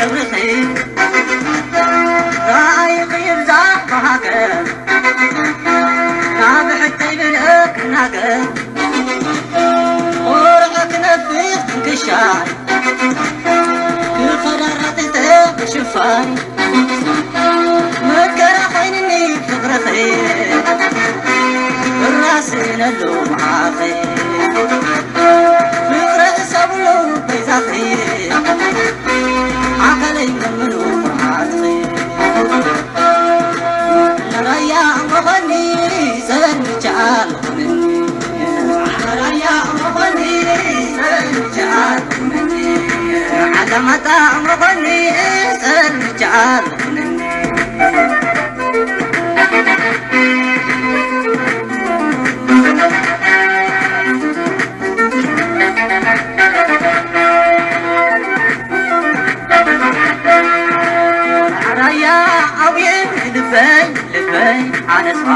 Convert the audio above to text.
ክብርኺ ራእይኺ ይብዛሕ ብሃገር፣ ናብ ሕተይ ብልእ ክናገር፣ ቆርዐ ክነፍሕ ክንክሻይ፣ ክኸዳ ራቂተ ክሽፋይ፣ መከራ ኮይንኒ ፍቅርኺ፣ እራስነሉ መዓርኺ፣ ፍቅረ እሰብሉ በይዛኺ፣ ኣካለይ መምኑ ኩርዓትኺ። ራያ መኾኒ ጸንቻ ኣለኹኒ። ራያ መኾኒ ጸንቻ ኣለኹኒ። ዓላማጣ መኾኒ ጸንቻ ኣለኹኒ። ራያ ኣውየ ልበይ ልበይ ኣነስዋ